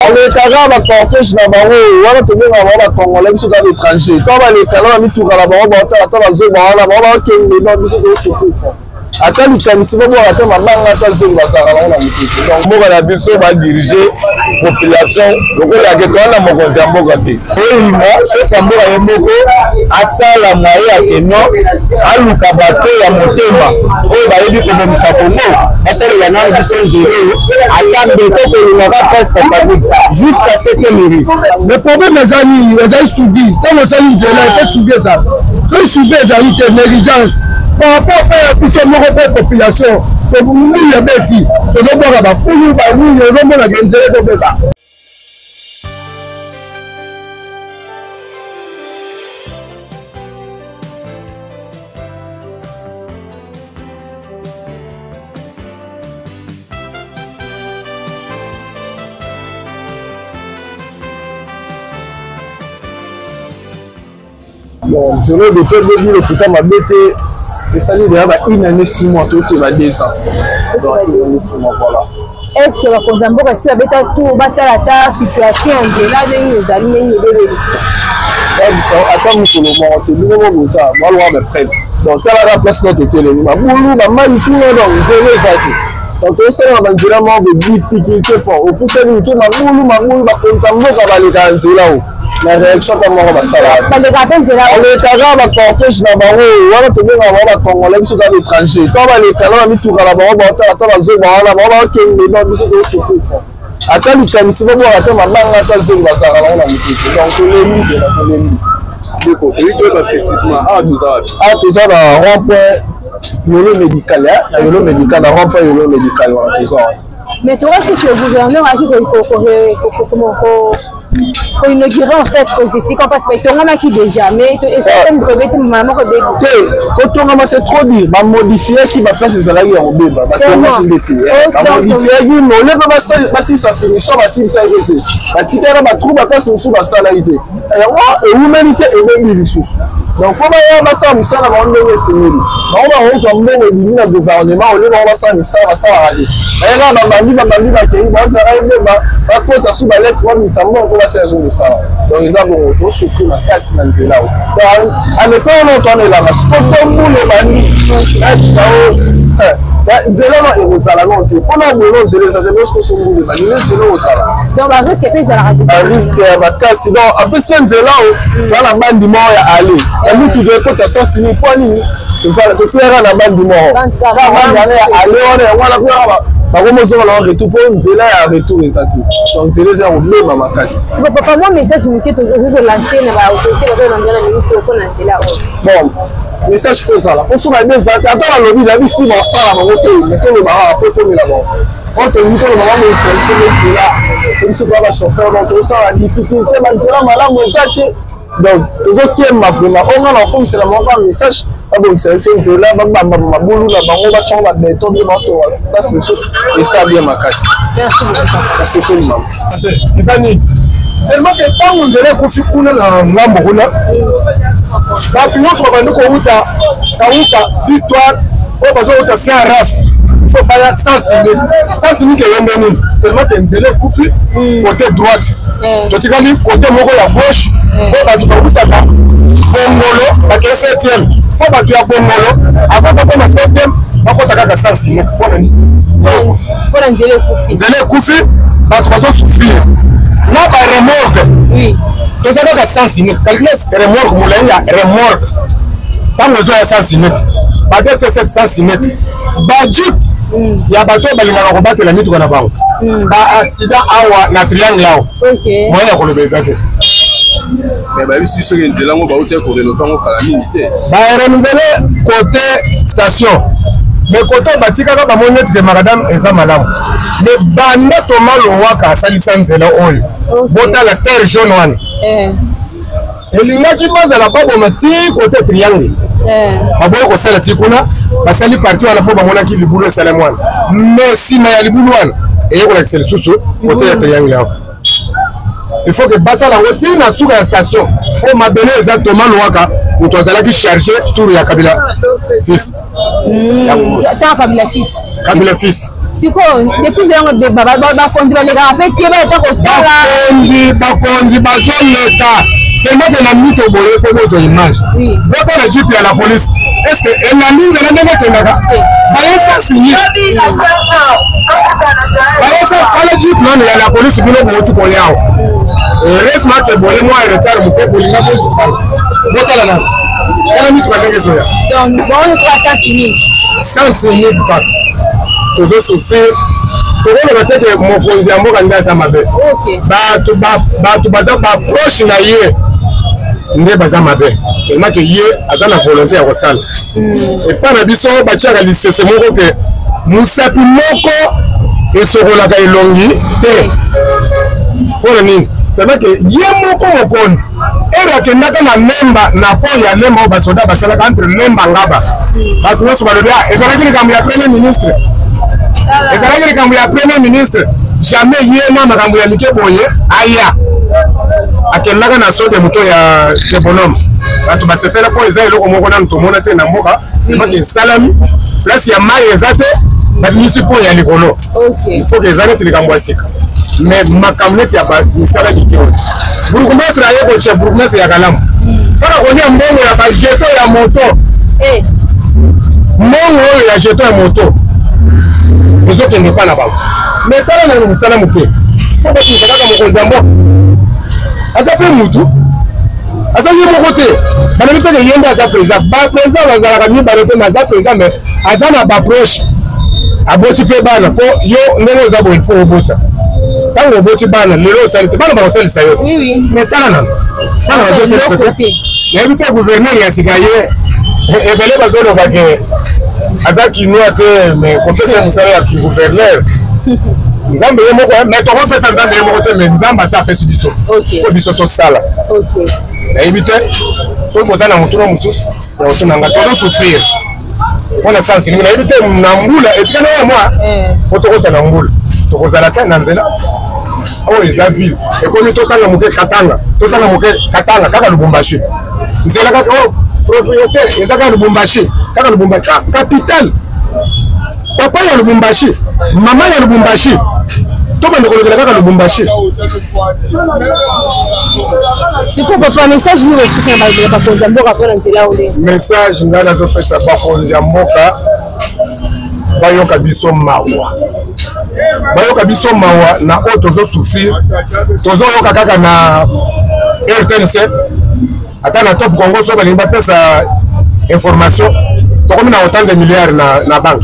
Balekaka ba cortège na bango wana, tobengaka bango ba congolais, biso toza ba étranger. To baleka na bamituka na bango, baotala ta bazoba wana, bango bakende donc biso tozosouffrir. Ata likanisi babwaka ata mabanga ata zelo, bazalaka bango na motutu. Donc mboka na biso badirige population lokola yake toa na mokonzi ya mboka te. Olinga chef ya mboka ye moko asala mwaye ya keno aluka bato ya motema oyo bayebi kobongisa Kongo, basalela nano biso nzela oyo ata mbeto kolingaka presque famille jusqu'à septième rue. Le problème eza nini? Ezali suivi. Ntango osali nzela, efo suivi ezala. Soki suivi ezali te, négligence par rapport mpe ya biso moko mpe population, tobumi ebeti, tozobwaka bafulu banini, ozomonaka nzela ezobeba. Bon, nzela oyo depuis ebebi, lokuta mabe te, esali deja ba une année 6 mois, toke ba 2 ans. Donc une année 6 mois, voilà. Est ce que bakonzi ya mboka esi babeta tour, batala ata situation ya nzela ndenge ezali, ndenge ebebeli? Bayebisa ata mokolo moko te. Bino mo boza balwa bapreuve. Donc talaka place na totelemi, mabulu, bamai kuna, donc nzela eza te. Donc tozosalaka banzela moko de difficulté fort, opusani moke, mabulu, mabulu. Bakonzi ya mboka balekaka nzela oyo na réaction ta moko basalaka? Balekaka mpe nzela? Balekaka ba cortège na bango wana, tobengaka bango ba congolais, biso toza ba étranger. To baleka na bamituka na bango, baotala ta bazoba wana, bango bakende donc biso tozosouffrir. Ata likanisi babwaka ata mabanga ata zelo, bazalaka bango na motutu. Donc tolembi mpena, tolembi. Ndeko, toyi toyeba précisement awa toza wapi? Awa toza na rond point Yolo Médical, na Yolo Médical, na rond point Yolo Médical wana toza wana. Mais tokaki que gouverneur ayaki koinaugurer en fait esika, parce que etongamaki déjà, mais esika kobeti mama moko ebebi. Te, kotongama c'est trop dire. Bamodifiaki baplace ezalaki ya kobeba, batongaki nde te, bamodifiaki. Mais olie mpe basilisa finition, basilisaki te, batikaka batrou, baplace mosusu basalaki te. Yango ewumeli te, ebebi lisusu. Donc fo baya basala mosala bango ndenge esengeli. Bango bakozwa mbongo ebimi na gouvernement, olie bango basala misala, basalaka te. Bayaka babandi, babandi, bakei, bazala ebeba, bakota su balettre, babimisa mbongo mpo basala zo misala. Donc eza bongo, tosouffrir makasi na nzela oyo. En effet, wana towana elanga sikoso, mbula ebandi, nayebisa o nzela wana ekozala nano te mpona boye. Nzela eza te sikoso, mbula ebandi nde nzela ekozala. Donc barisque mpe ezalaka? Barisque ya makasi. Donc apesi yo nzela oyo, toza na bandi moko ya ale ya mituka ekota sens nini? Mpo nini totiaka na bandi moko? Kaka bandi wana ya ale wana, yango wana kuna bakomozonga na retour, mpo nzela ya retour eza te. Donc nzela eza ya kobeba makasi. Siko papa, mwa message moke tokoki kolancer na baautorité baza na nzela na minute mpo na nzela oyo? Bon, message fo ezala mpo so bayebi ezala te, ata balobi na bisi basala bango te, me toloba kaka po ekomela bango. Oyo tolingi toloba, babongisa biso nde nzela, po biso toza bachauffeur, donc tozosala difficulté, banzela malamu eza te. Donc tozokemba vraiment. Oyo nga na kokomisela bango kaka message, babongisa biso nzela, babamba mabulu na bango, batyango babeton nde batonga place mosusu, esa bien makasi. Nasepeli mama. Eza nini? Tellement que ntango nzela ekufi kuna na ngambo kuna, bato nyonso babandi kowuta Kauka, Victoire, oyo bazowuta Saint Raf, fo baya sens unique. Sens unique eyombe nini? Tellement que nzela ekufi côté droite, totikali côté moko ya gauche. Oyo bato bawutaka Bongolo bakei 7e, fo bato ya Bongolo avant bakoma 7e bakota kaka sens unique. Mpona nini? Mpona nzela ekufi. Nzela ekufi, bato bazosouffrir na baremorque. Toza kaka sens unique. Calcule remorque, molai ya remorque ntango ezoya sens unique, ba dc7 sens unique, bajeep ya bato oyo balingaka kobatela mituka na bango, baaccident awa na triangle awa, moyen ya koloba eza te. Mais bayebisi soki nzela yango bauti korénover yango kala mingi te. Barenouveler côté station, mais côté oyo batikaka, bamoni neti ke macadam eza malamu. Mais banda Toma Lowaka asalisa nzela oyo, botala terre jaune wana, elingaki bazala baboma ti côté triangle, baboyi kosala ti kuna. Basali partie wana mpo bamonaki libulu esalemi wana, mais nsima ya libulu wana eye kolakisa lisusu côté ya triangle awa. Il faut que basala yango ti na suka ya station, mpo mabele eza. Toma Lowaka moto azalaki chargé tour ya Kabila fils. Kabila fils. Kabila fils. Sikoyo depuis nzela yango ebeba, bakonzi balekaka mpe te, bayata kotala. Bakonzi bazoleka tellement que na mito boye mpo bozwa image, botala jeep ya la police, est ce que elandi nzela ndenge ekendaka? Bayesa signe, bayesa tala jeep nano ya la police. Bino bouti koyawa, heureusement ke boye mwa retard moke, bolinga bozwa. Botala nano, tala mituka ndenge ezoya. Donc bango nyonso ba sans unique kaka tozosouffrir. Tokoloba te ke mokonzi ya mboka nde aza mabe. Bato bato baza baproche na ye nde baza mabe, tellement ke ye aza na volonté ya kosala. Epai na biso batiaka lisese moko ke mosapi moko esokolaka elongi te. Mpona nini? Tellement ke ye moko mokonzi ere akendaka na Lemba, na pont ya Lemba oyo basoda basalaka entre Lemba Ngaba, bato nyonso balobi: "Ah, ezalaki likambo ya premier ministre, ezalaki likambo ya premier ministre." Jamais ye na makambo ya mike boye aya akendaka na saut de mouton ya de bonhomme. Bato basepela mpo eza eloko moko nanu tomona te na mboka emaki esalami. Place ya mai eza te, babimisi pont ya likolo. Il faut que eza neti likambo ya sika, mais makambo neti ya misala mike oyo, bourgmestre aye kotia, bourgmestre ya Kalamu, kaka kolia mbongo ya bajeton ya moto. Mbongo oyo ya jeton ya moto ezokende epa na bango, mais tala nano mosala moke. Fo kotinisa kaka mokonzi ya mboka, aza mpe mutu, aza ye moko te. Balobi teke ye nde aza président, baprésident bazalaka mibale te, mais aza président, mais aza na baproche, aboti mpe bana. Mpo yo ndenge oza boye, fo obota. Ntango oboti bana, lelo osali te, bana bakosalisa yo. Mais tala nano, bana bazosalisa te. Nayebi te, gouverneur ya sika ye, ebele bazoloba ke aza kinois te, mais kopesa mosala ya gouverneur, Nzambe ye moko. Mais tokopesa Nzambe ye moko te, mais Nzambe asi apesi biso, fo biso tosala. Nayebi te soki boza na motuna mosusu ya kotuna nga. Tozosouffrir mpona sens nini? Nayebi te. Na mbula etikali oyo mwa po tokota na mbula, tokozala te na nzela oyo. Eza ville ekomi, totanga moke Katanga, totanga moke Katanga, kaka Lubumbashi, nzela kaka oyo propriété eza kaka Lubumbashi, kaka Lubumbashi capitale. Papa ya Lubumbashi, mama ya Lubumbashi, tobanda kolobela kaka Lubumbashi. Sikoyo papa, message nini opesa na bakonzi ya mboka mpona nzela oyo? Message ngai nazopesa bakonzi ya mboka, bayoka biso mawa, bayoka biso mawa na oyo tozosouffrir. Tozoyoka kaka na RTNC, ata na Top Congo, so balingi bapesa information, tokomi na autant de milliards na banque,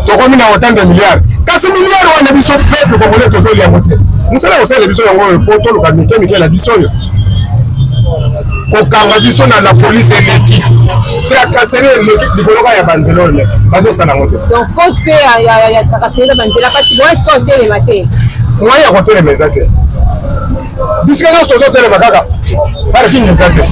tokomi na autant de milliards. Kasi milliard wana, biso peuple congolais tozolia yango te. Mosala kosalela biso yango oyo po toluka mike mike na biso oyo. Kokanga biso na la police eleki, tracasserie eleki likolo kaka ya banzela oyo bazosala yango te. Donc cause mpe ya tracasserie eza banzela, parce que esika otelema te. Moyen ya kotelema eza te. Bisika nyonso tozotelema kaka parking eza te.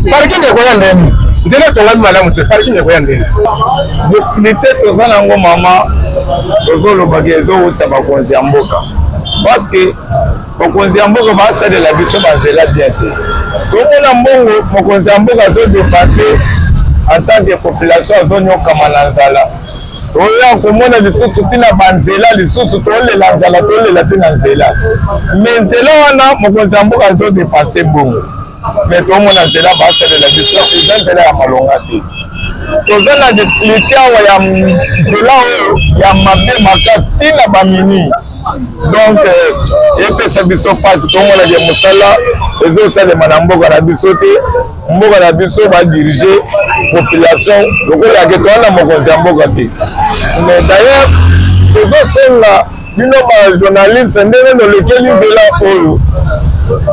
Parking ekoya ndeni? Nzela etongami malamu te, parking ekoya ndeni? Difficulté toza nango, mama, tozolobaka ezowuta bakonzi ya mboka, parce que bakonzi ya mboka basalela biso banzela bien te. Tomona mbongo mokonzi ya mboka azodépenser, en tant que population azonyokama na nzala. Toya komona lisusu ntina banzela, lisusu tolela nzala, tolela mpe na nzela. Mais nzela wana, mokonzi ya mboka azodépenser mbongo, mais tomona nzela basalela biso eza nzela ya malonga te. Toza na difficulté awa ya nzela oyo ya mabe makasi, ntina bamini. Donc epesa biso mpasi. Tomonake mosala ezosalema na mboka na biso te. Mboka na biso badiriger population lokola yake toza na mokonzi ya mboka te. Mais d'ailleurs, tozosenga bino bajournaliste, ndenge nolekeli nzela oyo,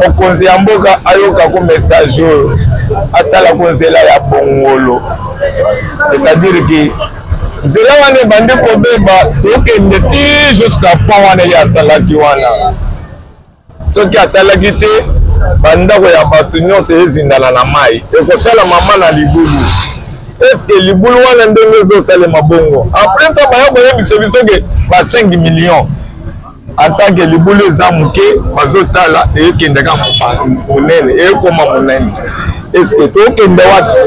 mokonzi ya mboka ayoka ko message oyo, atalako nzela ya Bongolo, c'est-à-dire ke nzela wana ebandi kobeba, tokende ti jusqu'à pont wana ye asalaki wana. Soki atalaki te, bandako ya bato nyonso ezindana na mai, ekosala mama na libulu. Eske libulu wana ndenge ezosalema bongo, après ça baya koyebisa biso ke ba 5 millions, en tant que libulu eza moke, bazotala ekendeka monene, ekoma monene. Eske tokende wapi?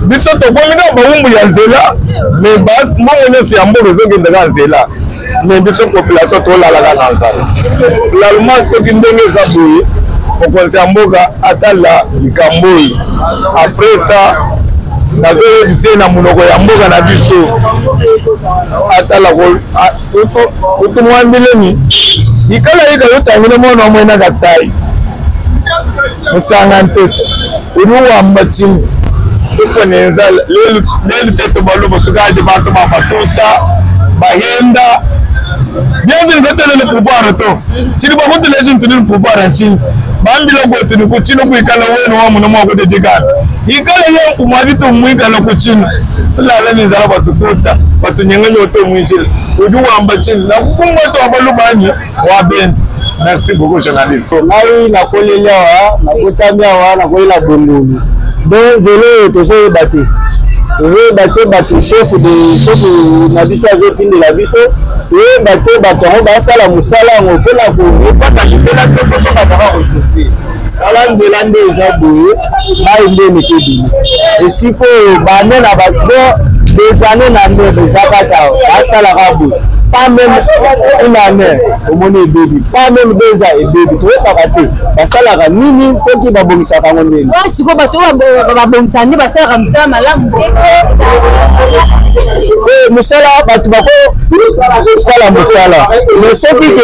Biso tokomi na bawumbu ya nzela, mais mbongo nyonso ya mboka ezokendeka nzela. Mais biso population tolalaka na nzala. Finalement soki ndenge eza boye, mokonzi ya mboka atala likambo oyo. Après ça, nazoyebisa ye na monoko ya mboka na biso atala kutumwambileni ikala yika yotangile mwana wa mwena Kasai musanga ntete udi wamba tshinyi tufua ne nzala lelu lelu tetu baluba tukadi bantu ba matuta bahenda bienvenu katuena ne pouvoir to tshidi bua kutuleja ne tudi ne pouvoir ntshinyi bambila kuetu ne ku tshinu kuikala wenu wa muna mua kudidikana ikala ye mfumu wa ditunga muikala ku tshinu tulala ne nzala batututa batunyenga nyoto muinjila udi wamba tshinyi nakukumwetu wa baluba anyi wa beni. Merci beaucoup journaliste. Ngai nakoleli awa, nabotami awa, nakolela Bongolu. Donc nzela oyo tozoyeba te, tozoyeba te bato chef de chef na biso azotindela biso, toyeba te bato yango basala mosala yango mpona kofanda libela te mpo tokataka kosouffrir. Tala nzela nde eza boye, mai nde eleki ebele esika oyo bane na ba des années na nde eza kaka basalaka boye pas même une année omoni ebebi, pas même 2 ans ebebi, toyebaka te basalaka nini soki babongisaka yango ndeni. Sikoyo bato oyo babongisa nde basalaka mosala malamu te. Mosala bato bakosala mosala, mais soki ke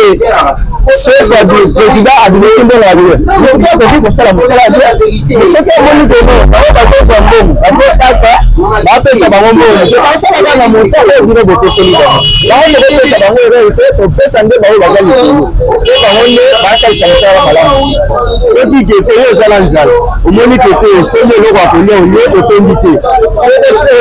chef ya président abimisi mbongo ya bien, moto akoki kosala mosala bien, mais soki amoni ke non, bango bakozwa mbongo, bazokata bapesa bango mbongo te, basala kaka na moto oyo bino bopeseli bango, bango nde bopesa bango erreur te, topesa nde bango baza likolo te, bango nde basalisa mosala malamu. Soki ke te yo oza na nzala, omoni ke te osombi eloko ya kolia, olie otondi te,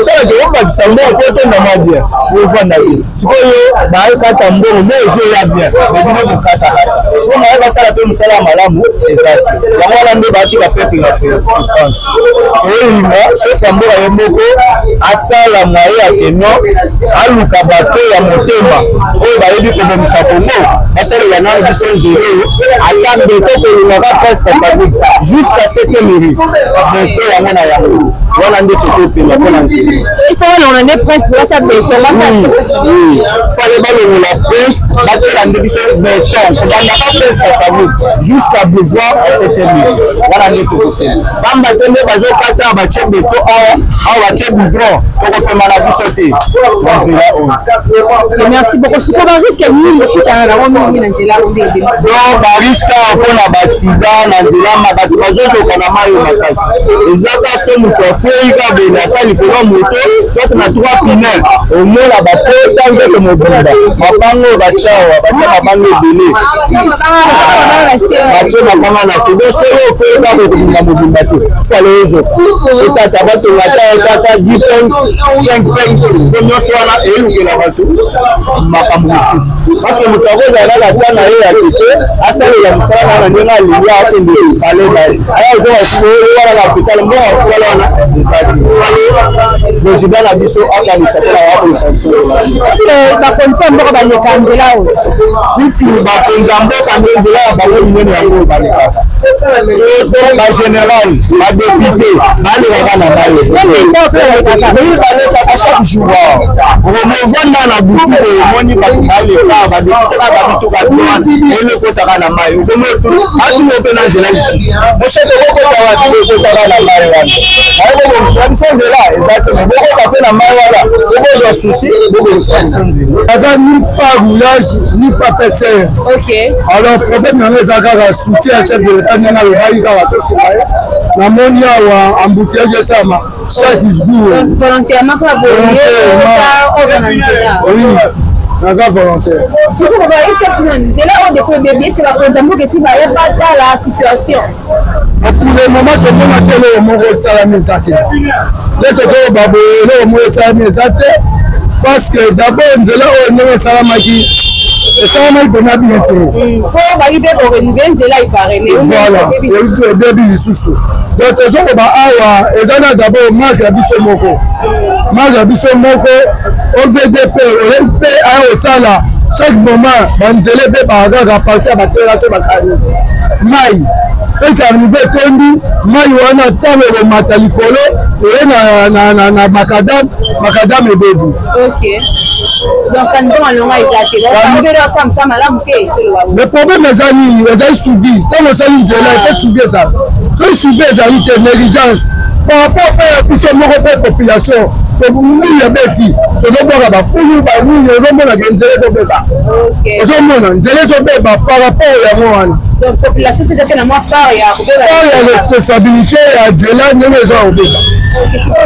osalaka obakisa mbongo po otonda mwa bien, ofanda te. Sikoyo bakata mbongo me ezoya bien, me bino bokataka sikoyo naye basala mpe mosala ya malamu eza te. Yango wana nde batika peuple na souffrance. Olinga chef ya mboka ye moko asala mwaye ya keno aluka bato ya motema oyo bayebi kobongisa Kongo, basalela nano biso nzela oyo ata mbeto kolingaka presque Kasavubu jusqu'à septième rue, beto yango na yango wana nde tokopema mpo na nzela. Il faut balongola nde prince batia beton basala. Oui, fallait balongola prince batiela nde biso beton kobandaka prince Kasavubu jusqu'à boulevard ya septième rue, wana nde tokopema. Pamba te nde bazokata batie beto awa awa batie goudron, tokopema na biso te na nzela oyo. Merci beaucoup. Sikoyo barisque nini okutana nango mingi na nzela oyo ndenge ebeba? Donc barisque awa mpona baaccident na nzela, ma bato bazozoka na mai oyo makasi, eza ka se moto akwei ka boye ata likolo ya moto soit na 3 pneus, omona bapota nzoto mobimba, mabanga oyo batya awa, batya mabanga ebele, batye mabanga na se, donc soki okwei kaka okobimba mobimba te, sala ozoka otata batonga ata otata 10 peng 5 peng, siko nyonso wana elukela bato makambo mosusu, parce que moto akozala kaka ata na ye ya tete asalela mosala na ye na ndenge alingi, akende pale na ye aya ozonga lisusu oyo wana na hôpital, mbongo ya hôpital wana ezali. Fale président na biso akanisa mpona akolisa biso. Bakonzi mpe mboka baleka nzela oyo? Kutu bakonzi ya mboka nde nzela ya bango minene yango oyo balekaka, bagénéral, badéputé balekaka na mai, balekaka chaque jour. Okovanda na butu omoni bato baleka, badéputé kaka bamituka wana elekotaka na mai, okomi atuna mpe na nzela lisusu mosheke okokota wapi, okotaka na mai wana, aye bobongisa biso nzela eza te, bokota mpe na mai wana okozwa susi, bobongisa biso nzela. Aza ni pas roulage ni pas PCR. Ok. Alors problème nanga eza kaka soutien ya chef de l'État, ndenge alobaki kaka tosunga ye. Namoni awa embouteillage esalama chaque jour. Donc volontairement kaka boye oyo na nzela? Oui, naza volontaire. Sikoyo bayebisa biso na nzela oyo depuis ebebi, ese bakonzi ya mboka esi baye batala situation? Pour le moment tomona te eloko moko esalami eza te, nde tokoyoba boye eloko moko esalami eza te, parce que d'abord nzela oyo ndenge esalamaki, esalamaki mpena bien te. Po baki mpe korenouveler nzela ipare. Voilà, ebebi lisusu. Donc tozoloba awa eza na d'abord marque ya biso moko, marque ya biso moko OVDP oye mpe aya kosala chaque moment banzela ebebaka kaka parti ya baterase, bacaniveau, mai soki caniveau etondi mai wana, ntango ekomata likolo eye na macadam, macadam ebebi. Ok. Donc caniveau malonga eza te, basala mosala malamu te. Le problème eza nini? Ezali suivi. Ntango osali nzela, il faut suivi ezala. Soki suivi ezali te, négligence par rapport mpe ya biso moko mpe population, mbili ebeti, tozobwaka bafulu banini, ozomona ke nzela ezobeba, ozomona nzela ezobeba par rapport yango wana. Population mpe ezaki na mwa part ya part ya responsabilité ya nzela ndenge eza kobeba.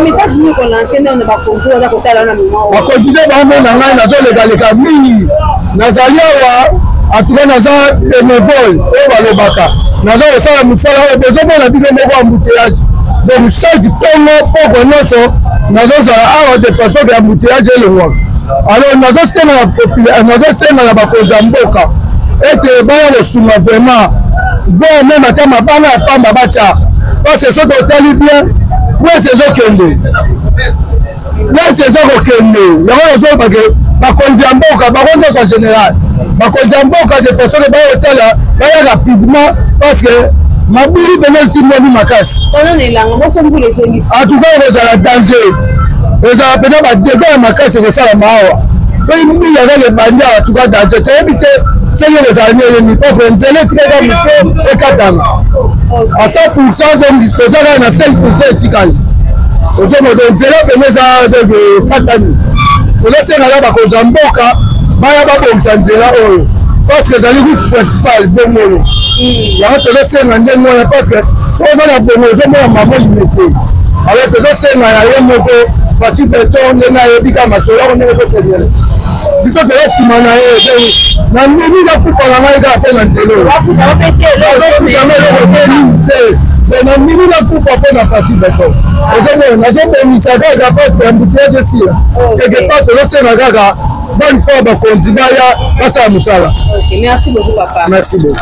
Message nini kolancer nano bakonzi oyo aza kotala na moment? Bakonzi nde baomona ngai nazolekaleka mingi, nazali awa, atuka naza bénévole oyo balobaka, naza kosala mosala oyo bozomona bino moko, embouteillage. Donc chaque ntongo poko nyonso nazozala awa de façon ke embouteillage elongwaka. Alors nazosenga na bakonzi ya mboka ete baya kosunga vraiment, voire même ata mabanga ya pamba batya, parce que soki otali bien, presse ezokende, place eza kokende. Yango nazoloba ke bakonzi ya mboka bango nyonso en général, bakonzi ya mboka, de façon ke baya kotala, baya rapidement, parce que mabulu mpenza etimbwami makasi. En tout cas ekozala danger, ezala mpenza badégâts ya makasi ekosalama awa soki mbula kaka ebandi awa. En tout cas danger, toyebi te soki ekozala nini, parce que nzela etikaka moke ekatana à 100%, donc toza kaka na 5% etikali. Ozomona, donc nzela pene eza donc ekatani. Tozosenga na bakonzi ya mboka baya babongisa nzela oyo, parce que ezali route principale Bongolo. Yango tozosenga ndenge wana, parce que soki oza na Bongo, ozomona mamo Limete. Alors tozosenga na ye moko Fatshi Béton, ndenge ayebi kaka masolo yango ndenge ezokendele, biso toza nsima na ye. Na ndimi nakufa na ngai kaka mpo na nzela oyo, azofutama eloko te nini te, mais na ndimi nakufa mpo na Fatshi Béton. Ozomona, nazobongisa kaka parce que embouteillage esila quelque part. Tozosenga kaka bonne fois bakonzi baya basala mosala. Merci beaucoup, papa. Merci beaucoup.